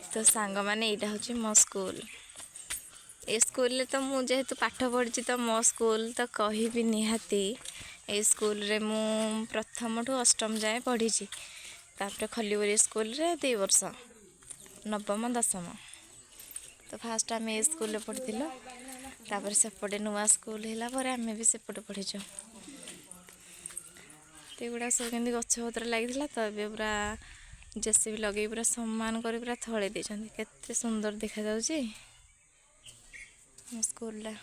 ତ ସାଙ୍ଗମାନେ, ଏଇଟା ହେଉଛି ମୋ ସ୍କୁଲ। ଏ ସ୍କୁଲରେ ତ ମୁଁ ଯେହେତୁ ପାଠ ପଢ଼ିଛି, ତ ମୋ ସ୍କୁଲ ତ କହିବି ନିହାତି। ଏଇ ସ୍କୁଲରେ ମୁଁ ପ୍ରଥମଠୁ ଅଷ୍ଟମ ଯାଏଁ ପଢ଼ିଛି। ତାପରେ ଖଲିବରୀ ସ୍କୁଲରେ 2 ବର୍ଷ, ନବମ ଦଶମ। ତ ଫାଷ୍ଟ ଆମେ ଏ ସ୍କୁଲରେ ପଢ଼ିଥିଲୁ। ତାପରେ ସେପଟେ ନୂଆ ସ୍କୁଲ ହେଲା ପରେ ଆମେ ବି ସେପଟେ ପଢ଼ିଛୁ। ତ ଏଗୁଡ଼ା ସବୁ କେମିତି ଗଛ ପତ୍ର ଲାଗିଥିଲା, ତ ଏବେ ପୁରା ଜେସିବି ଲଗେଇ ପୁରା ସମାନ କରି ପୁରା ଥଳେଇ ଦେଇଛନ୍ତି। କେତେ ସୁନ୍ଦର ଦେଖାଯାଉଛି ମୋ ସ୍କୁଲଟା।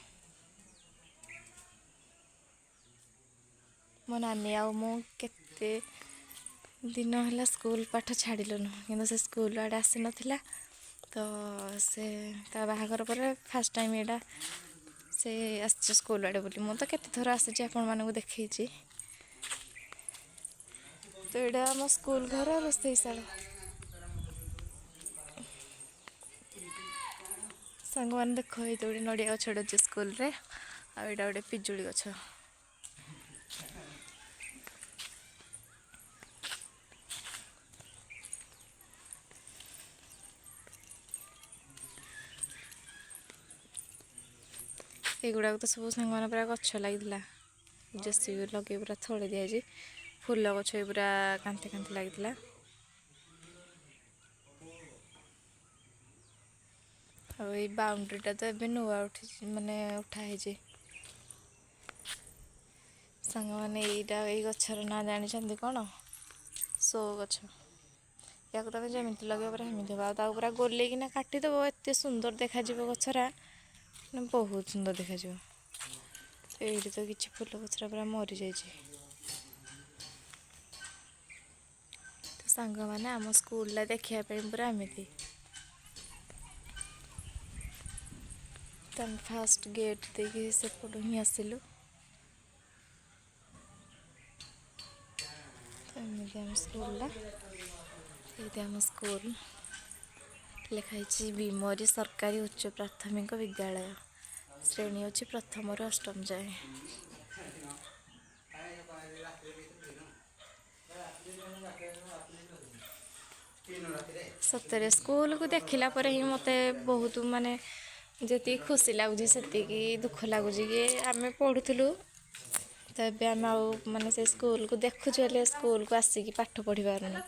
ମୋ ନାନୀ ଆଉ ମୁଁ କେତେ ଦିନ ହେଲା ସ୍କୁଲ ପାଠ ଛାଡ଼ିଲୁନୁ, କିନ୍ତୁ ସେ ସ୍କୁଲ ଆଡ଼େ ଆସିନଥିଲା। ତ ସେ ତା ବାହାଘର ପରେ ଫାର୍ଷ୍ଟ ଟାଇମ୍ ଏଇଟା ସେ ଆସିଛି ସ୍କୁଲ ଆଡ଼େ ବୋଲି। ମୁଁ ତ କେତେ ଥର ଆସିଛି, ଆପଣମାନଙ୍କୁ ଦେଖେଇଛି। ତ ଏଇଟା ଆମ ସ୍କୁଲ ଘର ରୋଷେଇଶାଳ। ସାଙ୍ଗମାନେ ଦେଖ, ଏଇଟା ଗୋଟେ ନଡ଼ିଆ ଗଛଟେ ଅଛି ସ୍କୁଲରେ ଆଉ ଏଇଟା ଗୋଟେ ପିଜୁଳି ଗଛ। ଏଗୁଡ଼ାକ ତ ସବୁ ସାଙ୍ଗମାନେ ପୁରା ଗଛ ଲାଗିଥିଲା, ଜେସିବି ଲଗେଇ ପୁରା ଥଳି ଦିଆଯାଇଛି। ଫୁଲ ଗଛ ବି ପୁରା କାନ୍ଥେ କାନ୍ଥେ ଲାଗିଥିଲା। ଆଉ ଏଇ ବାଉଣ୍ଡ୍ରିଟା ତ ଏବେ ନୂଆ ଉଠିଛି, ମାନେ ଉଠା ହେଇଛି। ସାଙ୍ଗମାନେ, ଏଇଟା ଏଇ ଗଛର ନାଁ ଜାଣିଛନ୍ତି କ'ଣ? ସୋ ଗଛ। ୟାକୁ ତମେ ଯେମିତି ଲଗେଇବ ପୁରା ସେମିତି ହେବ। ଆଉ ତାକୁ ପୁରା ଗୋଲେଇକିନା କାଟିଦେବ, ଏତେ ସୁନ୍ଦର ଦେଖାଯିବ ଗଛଟା, ମାନେ ବହୁତ ସୁନ୍ଦର ଦେଖାଯିବ। ଏଇଠି ତ କିଛି ଫୁଲ ଗଛଟା ପୁରା ମରିଯାଇଛି। ତ ସାଙ୍ଗମାନେ, ଆମ ସ୍କୁଲଟା ଦେଖିବା ପାଇଁ ପୁରା ଏମିତି। ତ ଆମେ ଫାଷ୍ଟ ଗେଟ୍ ଦେଇକି ସେପଟୁ ହିଁ ଆସିଲୁ। ତ ଏମିତି ଆମ ସ୍କୁଲଟା। ଏଇଠି ଆମ ସ୍କୁଲ ଲେଖା ହେଇଛି, ବିମରି ସରକାରୀ ଉଚ୍ଚ ପ୍ରାଥମିକ ବିଦ୍ୟାଳୟ। ଶ୍ରେଣୀ ଅଛି ପ୍ରଥମରୁ ଅଷ୍ଟମ ଯାଏଁ। ସତରେ ସ୍କୁଲକୁ ଦେଖିଲା ପରେ ହିଁ ମୋତେ ବହୁତ, ମାନେ ଯେତିକି ଖୁସି ଲାଗୁଛି, ସେତିକି ଦୁଃଖ ଲାଗୁଛି କି ଆମେ ପଢ଼ୁଥିଲୁ, ତ ଏବେ ଆମେ ଆଉ ମାନେ ସେ ସ୍କୁଲକୁ ଦେଖୁଛୁ, ହେଲେ ସ୍କୁଲକୁ ଆସିକି ପାଠ ପଢ଼ି ପାରୁନୁ।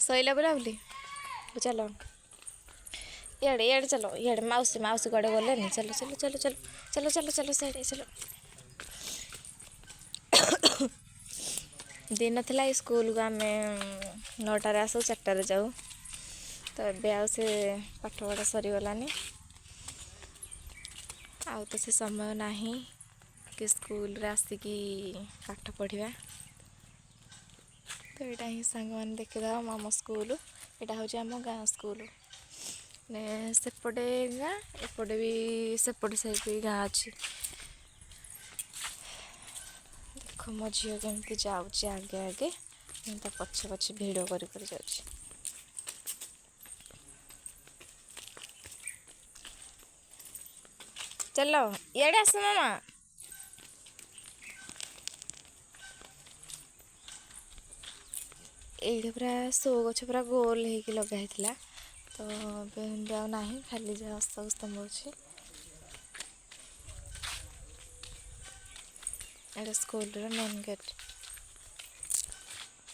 ସଇଲା ବୁଲାବୁଲି? ଚାଲ ଇଆଡ଼େ, ଇଆଡ଼େ ଚାଲ, ଇଆଡ଼େ। ମାଉସୀ, ମାଉସୀ କୁଆଡ଼େ ଗଲେନି? ଚାଲ, ଚାଲ, ଚାଲ, ଚାଲ, ଚାଲ, ଚାଲ, ଚାଲ, ସିଆଡ଼େ ଚାଲ। ଦିନ ଥିଲା ଏଇ ସ୍କୁଲକୁ ଆମେ 9ଟାରେ ଆସୁ, 4ଟାରେ ଯାଉ। ତ ଏବେ ଆଉ ସେ ପାଠପଢ଼ା ସରିଗଲାନି, ଆଉ ତ ସେ ସମୟ ନାହିଁ କି ସ୍କୁଲରେ ଆସିକି ପାଠ ପଢ଼ିବା। ତ ଏଇଟା ହିଁ ସାଙ୍ଗମାନେ ଦେଖିଦେବା ଆମ ସ୍କୁଲ। ଏଇଟା ହେଉଛି ଆମ ଗାଁ ସ୍କୁଲ। ମାନେ ସେପଟେ ଗାଁ, ଏପଟେ ବି ସେପଟେ ସାଇଡ଼୍ ବି ଗାଁ ଅଛି। ଦେଖ, ମୋ ଝିଅ କେମିତି ଯାଉଛି ଆଗେ ଆଗେ, ମୁଁ ତା ପଛେ ପଛେ ଭିଡ଼ିଓ କରି କରି ଯାଉଛି। ଚାଲ, ଇଆଡ଼େ ଆସ ମାମା। ଏଇଠି ପୁରା ସୋ ଗଛ ପୁରା ଗୋଲ ହେଇକି ଲଗା ହେଇଥିଲା, ତ ଏବେ ଏମିତି ଆଉ ନାହିଁ, ଖାଲି ଯାହା ଅଶୋକ ସ୍ତମ୍ଭ ଅଛି। ଏଇଟା ସ୍କୁଲର ମେନ୍ ଗେଟ୍।